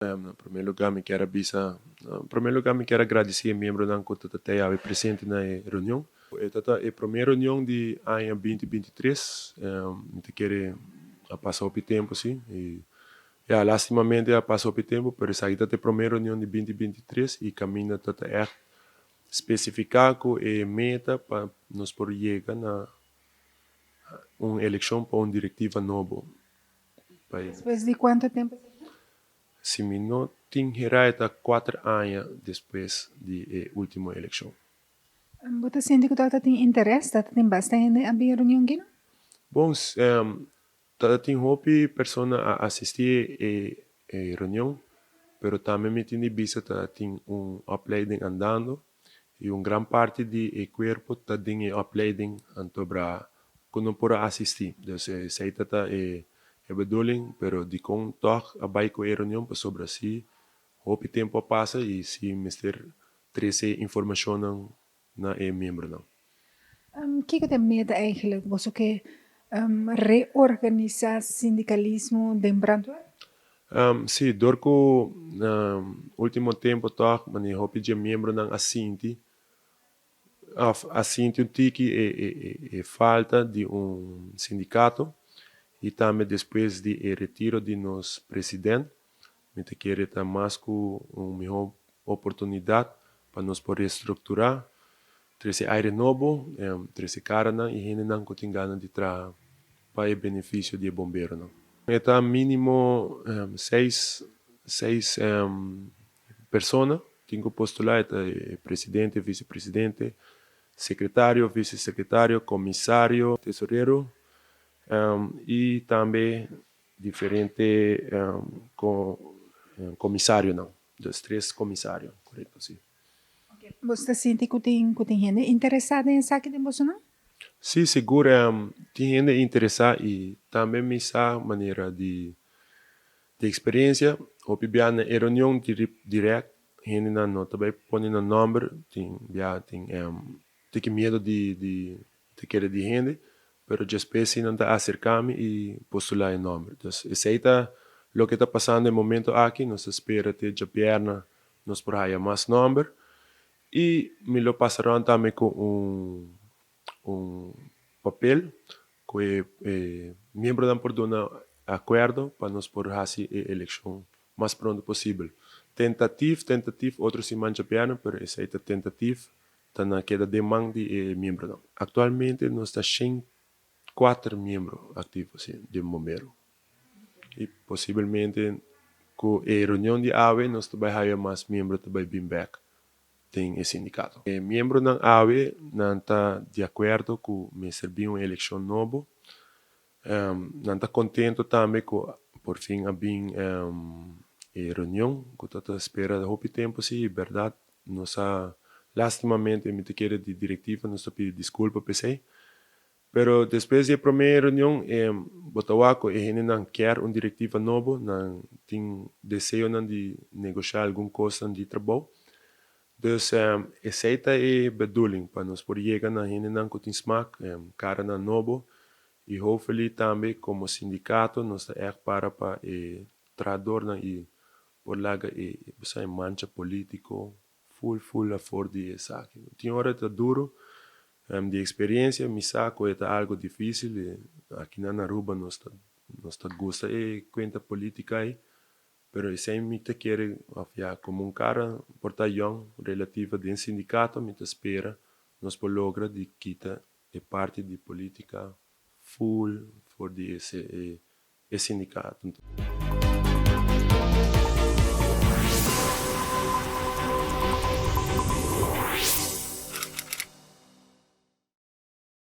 Na promé lugá mi kier a bisa, na promé lugá mi kier a gradisí e miembronan ku ta ta awe presente na e reunion. E ta ta e promé reunion di aña 2023. Mi ta kere a pasa hopi tempu si. I ya, lastimamente a pasa hopi tempu, pero esaki ta ta e promé reunion di 2023 i kaminda ta ta ègt spesifiká ku e meta pa nos por yega na un elekshon pa un direktiva nobo. Despues di kuantu tempu esaki? Si mi no tin hera, ta 4 aña despues di e último elekshon. Bo ta sinti ku tin interes, tin basta hende a bin reunion aki, no? Bon, tin hopi persona a asistí e reunion, pero tambe mi tin di bisa ta tin un opleiding andando i un gran parti di e kuerpo ta den e opleiding, anto bra ku no por asistí. Dus esei ta e bedoeling, pero dikon toch a bai ku e reunion, pasobra si hopi tempu a pasa i si mester trese informashon na e miembronan. Kiko ta e meta eigenlijk? Boso ke reorganisá sindikalismo den brandweer? Si, dor ku último tempu toch mane hopi di miembronan a sinti un tiki e falta di un sindikato i tambe despues di e retiro di nos presidente, mi ta kere ta mas ku un mihó oportunidat pa nos por restrukturá, trese aire nobo, trese karanan i hendenan ku tin gana di traha pa e benefisio di e bomberonan. Ta mínimo seis persona tin ku postulá, ta presidente, visepresidente, sekretario, visesekretario, komisario, tesorero i tambe diferente komisarionan. Dus tres komisario, korekto, si. Okay. Bo ta sinti ku tin hende interesá den esaki den boso, no? Si, sigur, tin hende interesá i tambe mi sa manera di eksperensia, hopi bia na e reunion direkt, hendenan no ta bai pone nan nòmber, tin bia tin tiki miedu di kere di hende, pero despues nan ta aserká mi i postulá e nòmber. Dus esei ta loke ta pasando e momento aki. Nos ta spera te djabièrnè nos por haya mas nòmber i mi lo pasa rònt tambe ku un papel ku e miembronan por duna akuerdo pa nos por hasi e elekshon mas pronto posibel. Tentatief otro siman djabièrnè, pero esei ta tentatief, ta na keda den man di e miembronan. Aktualmente nos ta 104 miembro aktivo, si, di bombero. I posiblemente ku e reunion di awe nos ta bai haya mas miembro ta bai bin bèk den e sindikato. E miembronan awe nan ta di akuerdo ku mester bin un elekshon nobo. Nan ta kontentu tambe ku por fin a bin e reunion ku ta spera hopi tempu. Si, bèrdat, nos a lastimamente, mi ta kere di direktiva nos ta pidi diskulpa p'esei. Pero despues di e promé reunion, bo ta wak ku e hendenan kier un direktiva nobo, nan tin deseonan di negoshá algun kosnan di trabou. Dus esei ta e bedoeling, pa nos por yega na hendenan ku tin smak, karanan nobo i hopefully tambe komo sindikato nos ta ègt para pa e trahadornan i por laga e mancha polítiko full full afor di esaki. Tin ora ta duru, di eksperensia mi sa ku e ta algu difísil. Aki na Aruba nos ta gusta e kuenta polítika ei, pero esei mi ta kere, òf ya, komo un kara por ta yòn relativo den sindikato, mi ta spera nos por logra di kita e parti di polítika full for di e sindikato.